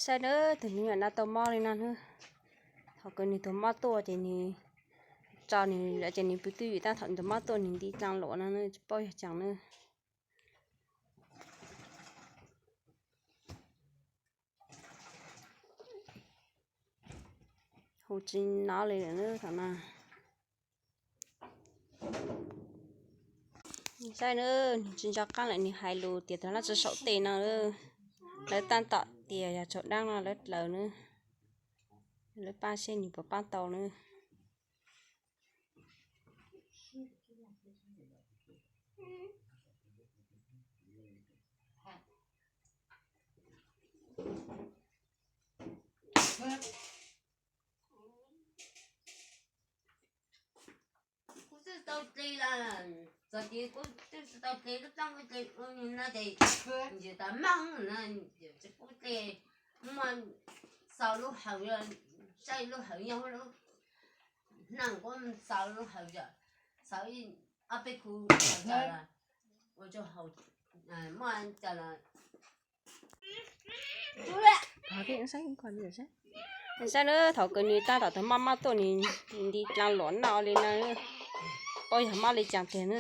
Saib na, tus me nyuam no tau mob li no na. Thaum kawg nws tus mob tuaj ces nws tso nws, ces nws pw twj ywm, tab thaum nws tus mob tuaj nws nti dlaab luam no na, tsis paub yog caag na. Hu tsis nov li lawm na thaum no. Saib na, nws tsis nco qab lawm, nws hais lus tias tag lab tsi saum tej no. Lawv tab tom tias yog tsaug dlaab no lawv dlaws na. Lawv pab seb nws puas pab tau na. Kuv twb tsis tau dle lawm, txog ces kuv twb tsis tau dle lub plooj ub dle ub no ces ntsia tas moog na, tsis pub dle, muaj xaus lub hawv, saib lub hawv nyob lub, neeg kuv xaus lub hawv, xaus ob peb khu hawv, ua rau hauv, muaj cas los Saib na, thaum kawg nws tab tom tau mob mob tuaj nws nti dlaag luam noj li no, paub yog mob li cas tiag na.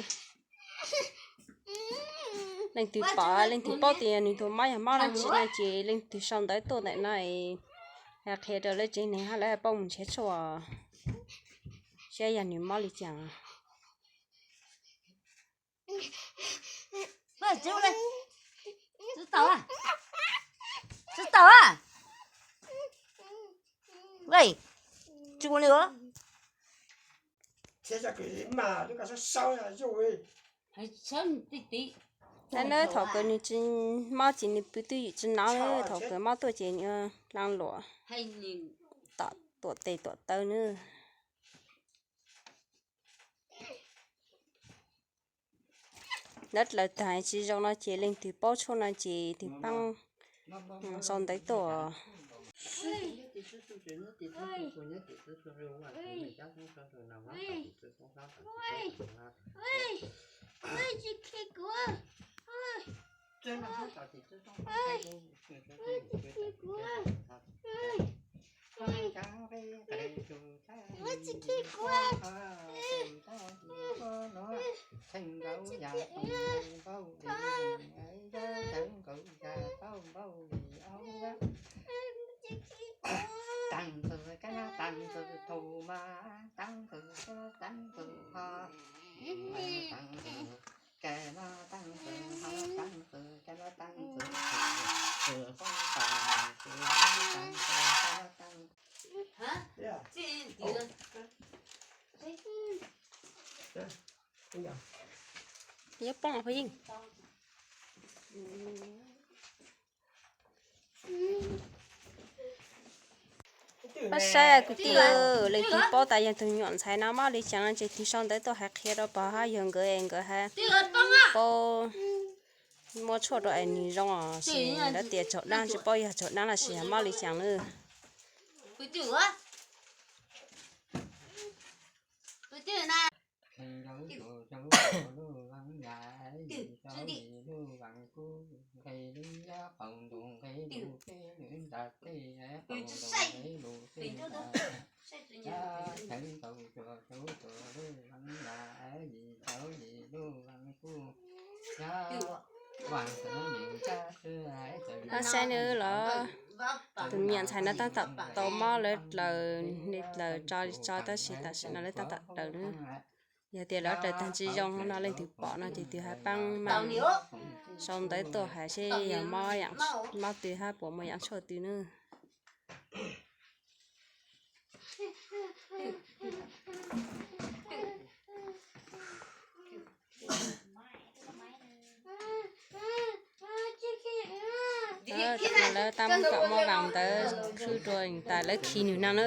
Leej twg pom leej twg paub tias nws tus mob yog mob dlaab tsi no ces leej twg sau ntawv tuaj ntawm no es hais qhia rau lawv tsev neeg hab lawv paub mus nrhiav tshuaj saib yog nws mob li cas. Tsis tau, tsis tau. Tsis ua li os. Saib na, thaum kawg nws tsis mob ces nws pw twj ywm tsis nov, thaum kawg mob tuaj ces nws ua dlaag luam, tom tuam tes tuam taw na. Lawv dlaws tag tsis zoo no ces leej twg paub tshuaj no ces tus paab sau ntawv tuaj. Yuav poob los phooj ywg. Pab saib kwv tij, leej twg paub tas yog tus nyuam ntxhais no mob li cas no ces tus sau ntawv tuaj hais qhia rau pog hab yawg nkawd es nkawd hab paub muab tshuaj rau es nws zoo os. Lawv tias tsaug dlaab, tsis paub yog tsaug dlaab los sis yog mob li cas na. Hab saib na los, tus me nyuam ntxhais no tab tom tau mob, lawv dlaws li dlaws tso li tso tab sis tam sim no lawv tab tom dlaws na. Yog tias lawv dlaws tag tsis zoo no leej twg pom no ces tus hab paab mas sau ntawv tuaj hais seb yog mob, mob twg hab puas muaj yaam tshuaj twg na. Lawv tab tom muab vaas ntawv khwb rua tas lawv khi nws no na.